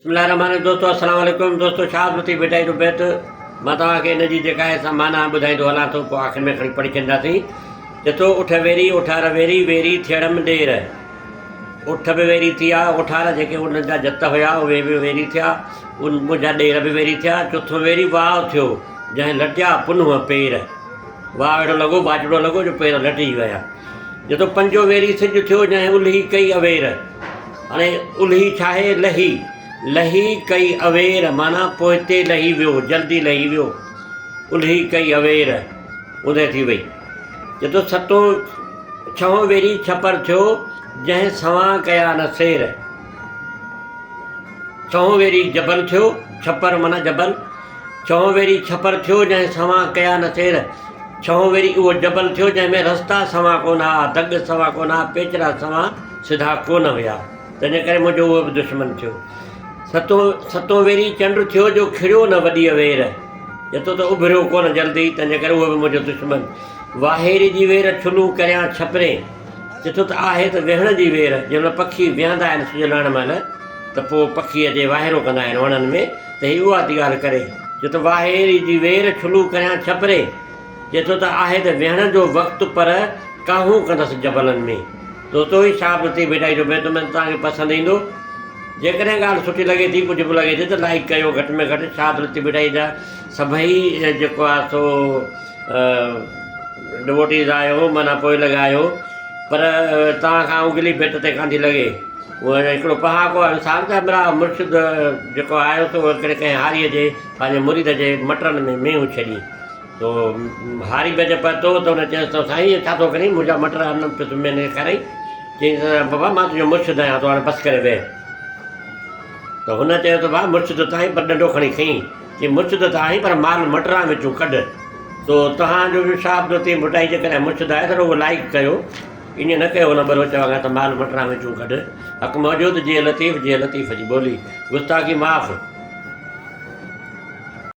بسم الله الرحمن الرحيم دوستو السلام عليڪم دوستو شاهه لطيف ڀٽائي جو بيت مان توهان کي ان جي جيڪا آهي سا معنيٰ ٻڌائيندو هلان ٿو پوء آخر ۾ کڻي پڙهي ڇڏينداسين چي ٿو اٺ ويري اوٺار ويري ويري ٿيڙم ڏير اٺ به ويري ٿيا اوٺار جيڪي انهن جا جت هيا اهي به ويري ٿيا ان منهنجا ڏير به ويري ٿيا چوٿون ويري واء ٿيو جنهن لٽيا پنهونء پير واء اهڙو لڳو واچڙو لڳو جو پير لٽجي ويا جتو پنجون ويري سج ٿيو جنهن الهي ڪئي اوير. هاڻي الهي ڇاهي؟ لهي. لهي ڪئي اوير معنيٰ پوئتي لهي ويو، جلدي لهي ويو. الهي ڪئي اوير، اوندهه ٿي وئي. جتو ستون ڇهون ويري ڇپر ٿيو جنهن سوان ڪيا نه سير. ڇهون ويري جبل ٿيو، ڇپر معنيٰ جبل. ڇهون ويري ڇپر ٿيو، جنهن سوان ڪيا نه سير. ڇهون ويري اهو جبل ٿيو، جنهن ۾ رستا سوان ڪونه ها، دڳ سوان ڪونه ها، پيچرا سوان سڌا ڪونه هيا. تنهنجي ڪري منهنجو اهو به دشمن ٿيو. ستون ستون ويري چنڊ ٿيو، جو کڙيو نه وڏيء وير. جتو ته اڀريو ڪونه جلدي، تنهنجي ڪري اهو به منهنجو دشمن. واهيري جي وير ڇلون ڪريان ڇپرين. چٿو ته آهي ته ويهڻ جي وير، جنهن مهل پکي ويهندا آهن سج لهڻ مهل ته پوء پکي اچي واهيرو ڪندا آهن وڻن ۾ ته هي اها ٿي ڳالهه ڪري. چي ٿو واهيري جي وير ڇلو ڪريان ڇپري، چي ٿو ته آهي ته ويهڻ جو وقت پر ڪاهون ڪندس جبلن ۾. دوستو هي شاهه عبداللطيف ڀٽائي جو بيت اميد توهان کي پسند ايندو. جيڪڏهن ڳالهه سٺي لڳي ٿي ڪجهه به لڳي ٿي ته لائيڪ ڪيو گهٽ ۾ گهٽ شاهه عبداللطيف ڀٽائي جا سڀئي جيڪو آهي سو ڊووٽيز آهيو معنيٰ پوئلڳ آهيو پر توهان کان انگلي ڀيٽ تي ڪانه ٿي لڳي. اهو هڪڙو پهاڪو آهي مثال ته همراهه مرشد جيڪو آيو سو هڪڙي ڪنهن هاريء جي پنهنجي مريد جي مٽرن ۾ مينهن ڇڏي تو هاري به اچي پهتو ته هن چيس ته سائين اهو ڇا ٿو ڪرين منهنجا مٽر ان پيو ٿو مينهن ڏيکارين چيائينس ته بابا مان تنهنجو مرشد آهيان تون هاڻي بس ڪري ويهه ته هن چيو ته ڀاء مرشد ته آهين پر ڏنڊو کڻي کئين چي مرشد ته آهين پر مال مٽران وچون ڪڍ. سو توهان جو به شاهه عبداللطيف ڀٽائي جيڪڏهن مرشد آهي ته رڳو لائيڪ ڪيو ائين نه ڪيو هن ٻروچ وانگر ته مال مٽران وچون ڪڍ. حق موجود جيئي لطيف جيئي لطيف جي ٻولي. گستاخي معاف.